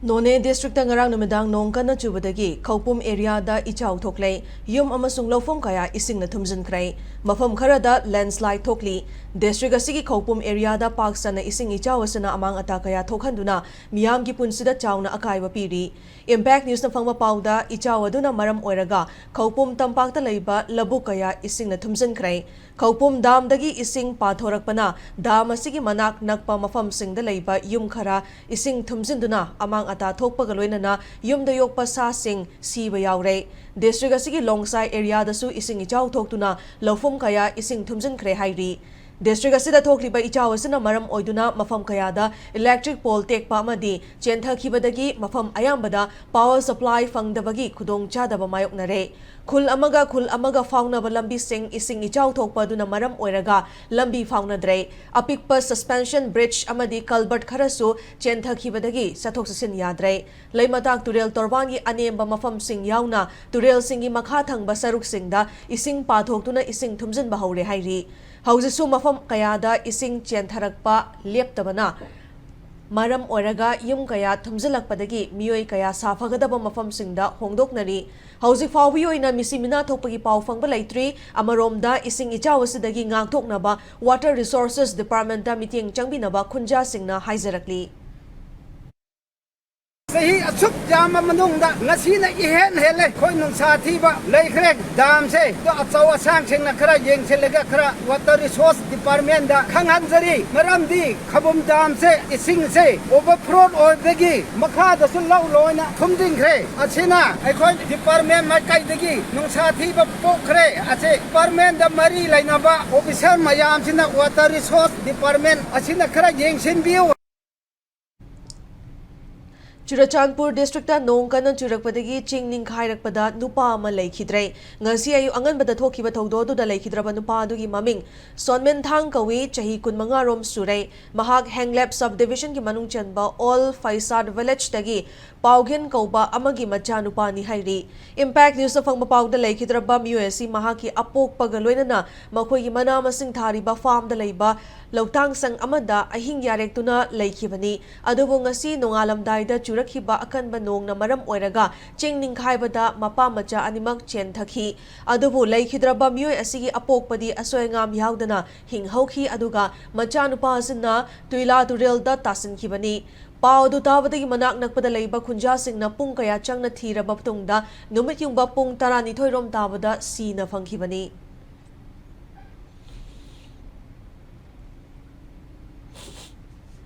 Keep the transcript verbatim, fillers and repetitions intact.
ꯅꯣꯅꯦ district ꯉꯔꯥꯡ ꯅꯨꯃꯤꯗꯥꯡ ꯅꯣꯡ ꯀꯟꯅ ꯆꯨꯕꯗꯒꯤ ꯈꯧꯄꯨꯝ ꯑꯦꯔꯤꯌꯥꯗ ꯏꯆꯥꯎ ꯊꯣꯛꯂꯦ꯫ ꯌꯨꯝ ꯑꯃꯁꯨꯡ ꯂꯧꯐꯝ ꯀꯌꯥ ꯏꯁꯤꯡꯅ ꯊꯨꯝꯖꯤꯟꯈ꯭ꯔꯦ꯫ ꯃꯐꯝ ꯈꯔꯗ ꯂꯦꯟꯁꯂꯥꯏꯗ ꯊꯣꯛꯂꯤ꯫ ꯗꯤꯁꯇ꯭ꯔꯤꯛ ꯑꯁꯤꯒꯤ ꯈꯧꯄꯨꯝ ꯑꯦꯔꯤꯌꯥꯗ ꯄꯥꯛ ꯁꯟꯅ ꯏꯁꯤꯡ ꯏꯆꯥꯎ ꯑꯁꯤꯅ ꯑꯃꯥꯡ ꯑꯇꯥ ꯀꯌꯥ ꯊꯣꯛꯍꯟꯗꯨꯅ ꯃꯤꯌꯥꯝꯒꯤ ꯄꯨꯟꯁꯤꯗ ꯆꯥꯎꯅ ꯑꯀꯥꯏꯕ ꯄꯤꯔꯤ꯫ ꯏꯝꯄꯦꯛ ꯅ꯭ꯌꯨꯁꯅ ꯐꯪꯕ ꯄꯥꯎꯗ, ꯏꯆꯥꯎ ꯑꯗꯨꯅ ꯃꯔꯝ ꯑꯣꯏꯔꯒ ꯈꯧꯄꯨꯝ ꯇꯝꯄꯥꯛꯇ ꯂꯩꯕ ꯂꯧꯕꯨꯛ ꯀꯌꯥ ꯏꯁꯤꯡꯅ ꯊꯨꯝꯖꯤꯟꯈ꯭ꯔꯦ꯫ ꯈꯧꯄꯨꯝ ꯗꯥꯝꯗꯒꯤ ꯏꯁꯤꯡ ꯄꯥꯊꯣꯔꯛꯄꯅ ꯗꯥꯝ ꯑꯁꯤꯒꯤ ꯃꯅꯥꯛ ꯅꯛꯄ ꯃꯐꯝꯁꯤꯡꯗ ꯂꯩꯕ ꯌꯨꯝ ꯈꯔ ꯏꯁꯤꯡ ꯊꯨꯝꯖꯤꯟꯗꯨꯅ ꯑꯃꯥꯡ ꯑꯇꯥ ꯊꯣꯛꯄꯒ ꯂꯣꯏꯅꯅ ꯌꯨꯝꯗ ꯌꯣꯛꯄ ꯁꯥꯁꯤꯡ ꯁꯤꯕ ꯌꯥꯎꯔꯦ꯫ ꯗꯤꯁꯇ꯭ꯔꯤꯛ ꯑꯁꯤꯒꯤ ꯂꯣꯡꯁꯥꯏ ꯑꯦꯔꯤꯌꯥꯗꯁꯨ ꯏꯁꯤꯡ ꯏꯆꯥꯎ ꯊꯣꯛꯇꯨꯅ ꯂꯧꯐꯝ ꯀꯌꯥ ꯏꯁꯤꯡ ꯊꯨꯝꯖꯤꯟꯈ꯭ꯔꯦ ꯍꯥꯏꯔꯤ꯫ ꯗꯤꯁꯇ꯭ꯔꯤꯛ ꯑꯁꯤꯗ ꯊꯣꯛꯂꯤꯕ ꯏꯆꯥꯎ ꯑꯁꯤꯅ ꯃꯔꯝ ꯑꯣꯏꯗꯨꯅ ꯃꯐꯝ ꯀꯌꯥꯗ ꯏꯂꯦꯛꯇ꯭ꯔꯤꯛ ꯄꯣꯜ ꯇꯦꯛꯄ ꯑꯃꯗꯤ ꯆꯦꯟꯊꯈꯤꯕꯗꯒꯤ ꯃꯐꯝ ꯑꯌꯥꯝꯕꯗ ꯄꯥꯋꯔ ꯁꯄ꯭ꯂꯥꯏ ꯐꯪꯗꯕꯒꯤ ꯈꯨꯗꯣꯡꯆꯥꯗꯕ ꯃꯥꯌꯣꯛꯅꯔꯦ꯫ ꯈꯨꯜ ꯑꯃꯒ ꯈꯨꯜ ꯑꯃꯒ ꯐꯥꯎꯅꯕ ꯂꯝꯕꯤꯁꯤꯡ ꯏꯁꯤꯡ ꯏꯆꯥꯎ ꯊꯣꯛꯄ ꯑꯗꯨꯅ ꯃꯔꯝ ꯑꯣꯏꯔꯒ ꯂꯝꯕꯤ ꯐꯥꯎꯅꯗ꯭ꯔꯦ꯫ ꯑꯄꯤꯛꯄ ꯁꯁꯄꯦꯟꯁꯟ ꯕ꯭ꯔꯤꯖ ꯑꯃꯗꯤ ꯀꯜꯕꯔꯠ ꯈꯔꯁꯨ ꯆꯦꯟꯊꯈꯤꯕꯗꯒꯤ ꯆꯠꯊꯣꯛ ꯆꯠꯁꯤꯟ ꯌꯥꯗ꯭ꯔꯦ꯫ ꯂꯩꯃꯇꯥꯛ ꯇꯨꯔꯦꯜ ꯇꯣꯔꯕꯥꯟꯒꯤ ꯑꯅꯦꯝꯕ ꯃꯐꯝꯁꯤꯡ ꯌꯥꯎꯅ ꯇꯨꯔꯦꯜꯁꯤꯡꯒꯤ ꯃꯈꯥ ꯊꯪꯕ ꯁꯔꯨꯛꯁꯤꯡꯗ ꯏꯁꯤꯡ ꯄꯥꯊꯣꯛꯇꯨꯅ ꯏꯁꯤꯡ ꯊꯨꯝꯖꯤꯟꯕ ꯍꯧꯔꯦ ꯍꯥꯏꯔꯤ꯫ ꯍꯧꯖꯤꯛꯁꯨ ꯃꯐꯝ ꯀꯌꯥꯗ ꯏꯁꯤꯡ ꯆꯦꯟꯊꯔꯛꯄ ꯂꯦꯞꯇꯕꯅ ꯃꯔꯝ ꯑꯣꯏꯔꯒ ꯌꯨꯝ ꯀꯌꯥ ꯊꯨꯝꯖꯤꯜꯂꯛꯄꯗꯒꯤ ꯃꯤꯑꯣꯏ ꯀꯌꯥ ꯁꯥꯐꯒꯗꯕ ꯃꯐꯝꯁꯤꯡꯗ ꯍꯣꯡꯗꯣꯛꯅꯔꯤ꯫ ꯍꯧꯖꯤꯛ ꯐꯥꯎꯕꯒꯤ ꯑꯣꯏꯅ ꯃꯤꯁꯤ ꯃꯤꯅꯥ ꯊꯣꯛꯄꯒꯤ ꯄꯥꯎ ꯐꯪꯕ ꯂꯩꯇ꯭ꯔꯤ꯫ ꯑꯃꯔꯣꯝꯗ, ꯏꯁꯤꯡ ꯏꯆꯥꯎ ꯑꯁꯤꯗꯒꯤ ꯉꯥꯛꯊꯣꯛꯅꯕ Water Resources Departmentꯇ ꯃꯤꯠꯌꯦꯡ ꯆꯪꯕꯤꯅꯕ ꯈꯨꯟꯖꯥꯁꯤꯡꯅ ꯍꯥꯏꯖꯔꯛꯂꯤ꯫ ꯆꯍꯤ ꯑꯁꯨꯛ ꯌꯥꯝꯕ ꯃꯅꯨꯡꯗ ꯉꯁꯤꯅ ꯏꯍꯦꯟ ꯍꯦꯜꯂꯦ꯫ ꯑꯩꯈꯣꯏ ꯅꯨꯡꯁꯥ ꯊꯤꯕ ꯂꯩꯈ꯭ꯔꯦ꯫ ꯗꯥꯝꯁꯦ ꯑꯗꯣ ꯑꯆꯧ ꯑꯁꯥꯡꯁꯤꯡꯅ ꯈꯔ ꯌꯦꯡꯁꯤꯜꯂꯒ ꯈꯔ Water Resource Departmentꯗ ꯈꯪꯍꯟꯖꯔꯤ꯫ ꯃꯔꯝꯗꯤ ꯈꯧꯄꯨꯝ ꯗꯥꯝꯁꯦ ꯏꯁꯤꯡꯁꯦ overflow ꯑꯣꯏꯕꯗꯒꯤ ꯃꯈꯥꯗꯁꯨ ꯂꯧ ꯂꯣꯏꯅ ꯊꯨꯝꯖꯤꯟꯈ꯭ꯔꯦ꯫ ꯑꯁꯤꯅ ꯑꯩꯈꯣꯏ department ꯃꯥꯏꯀꯩꯗꯒꯤ ꯅꯨꯡꯁꯥ ꯊꯤꯕ ꯄꯣꯛꯈ꯭ꯔꯦ꯫ ꯑꯁꯤ departmentꯗ ꯃꯔꯤ ꯂꯩꯅꯕ officer ꯃꯌꯥꯝꯁꯤꯅ Water Resource Department ꯑꯁꯤꯅ ꯈꯔ ꯌꯦꯡꯁꯤꯟꯕꯤꯌꯨ꯫ ꯆꯨꯔꯆꯥꯟꯄꯨꯔ ꯗꯤꯁꯇ꯭ꯔꯤꯛꯇ ꯅꯣꯡ ꯀꯟꯅ ꯆꯨꯔꯛꯄꯗꯒꯤ ꯆꯤꯡ ꯅꯤꯡꯈꯥꯏꯔꯛꯄꯗ ꯅꯨꯄꯥ ꯑꯃ ꯂꯩꯈꯤꯗ꯭ꯔꯦ꯫ ꯉꯁꯤ ꯑꯌꯨꯛ ꯑꯉꯟꯕꯗ ꯊꯣꯛꯈꯤꯕ ꯊꯧꯗꯣꯛ ꯑꯗꯨꯗ ꯂꯩꯈꯤꯗ꯭ꯔꯕ ꯅꯨꯄꯥ ꯑꯗꯨꯒꯤ ꯃꯃꯤꯡ ꯁꯣꯟꯃꯦꯟꯊꯥꯡ ꯀꯧꯏ, ꯆꯍꯤ ꯀꯨꯟꯃꯉꯥ ꯔꯣꯝ ꯁꯨꯔꯦ꯫ ꯃꯍꯥꯛ ꯍꯦꯡꯂꯦꯞ ꯁꯕ ꯗꯤꯕꯤꯖꯟꯒꯤ ꯃꯅꯨꯡ ꯆꯟꯕ ꯑꯣꯜ ꯐꯩꯁꯥꯗ ꯚꯤꯂꯦꯖꯇꯒꯤ ꯄꯥꯎꯒꯦꯟ ꯀꯧꯕ ꯑꯃꯒꯤ ꯃꯆꯥꯅꯨꯄꯥꯅꯤ ꯍꯥꯏꯔꯤ꯫ ꯏꯝꯄꯦꯛ ꯅ꯭ꯌꯨꯁꯅ ꯐꯪꯕ ꯄꯥꯎꯗ ꯂꯩꯈꯤꯗ꯭ꯔꯕ ꯃꯤꯑꯣꯏ ꯑꯁꯤ ꯃꯍꯥꯛꯀꯤ ꯑꯄꯣꯛꯄꯒ ꯂꯣꯏꯅꯅ ꯃꯈꯣꯏꯒꯤ ꯃꯅꯥ ꯃꯁꯤꯡ ꯊꯥꯔꯤꯕ ꯐꯥꯔꯝꯗ ꯂꯩꯕ ꯂꯧꯇꯥꯡ ꯁꯪ ꯑꯃꯗ ꯑꯍꯤꯡ ꯌꯥꯔꯦꯛꯇꯨꯅ ꯂꯩꯈꯤꯕꯅꯤ꯫ ꯑꯗꯨꯕꯨ ꯉꯁꯤ ꯅꯣꯡꯉꯥꯜꯂꯝꯗꯥꯏꯗ ꯆꯨ ꯆꯨꯔꯛꯈꯤꯕ ꯑꯀꯟꯕ ꯅꯣꯡꯅ ꯃꯔꯝ ꯑꯣꯏꯔꯒ ꯆꯤꯡ ꯅꯤꯡꯈꯥꯏꯕꯗ ꯃꯄꯥ ꯃꯆꯥ ꯑꯅꯤꯃꯛ ꯆꯦꯟꯊꯈꯤ꯫ ꯑꯗꯨꯕꯨ ꯂꯩꯈꯤꯗ꯭ꯔꯕ ꯃꯤꯑꯣꯏ ꯑꯁꯤꯒꯤ ꯑꯄꯣꯛꯄꯗꯤ ꯑꯁꯣꯏ ꯑꯉꯥꯝ ꯌꯥꯎꯗꯅ ꯍꯤꯡꯍꯧꯈꯤ, ꯑꯗꯨꯒ ꯃꯆꯥꯅꯨꯄꯥ ꯑꯁꯤꯅ ꯇꯨꯏꯂꯥ ꯇꯨꯔꯦꯜꯗ ꯇꯥꯁꯤꯟꯈꯤꯕꯅꯤ꯫ ꯄꯥꯎ ꯑꯗꯨ ꯇꯥꯕꯗꯒꯤ ꯃꯅꯥꯛ ꯅꯛꯄꯗ ꯂꯩꯕ ꯈꯨꯟꯖꯥꯁꯤꯡꯅ ꯄꯨꯡ ꯀꯌꯥ ꯆꯪꯅ ꯊꯤꯔꯕ ꯃꯇꯨꯡꯗ ꯅꯨꯃꯤꯠ ꯌꯨꯡꯕ ꯄꯨꯡ ꯇꯔꯥꯅꯤꯊꯣꯏ ꯔꯣꯝ ꯇꯥꯕꯗ ꯁꯤꯅ ꯐꯪꯈꯤꯕꯅꯤ꯫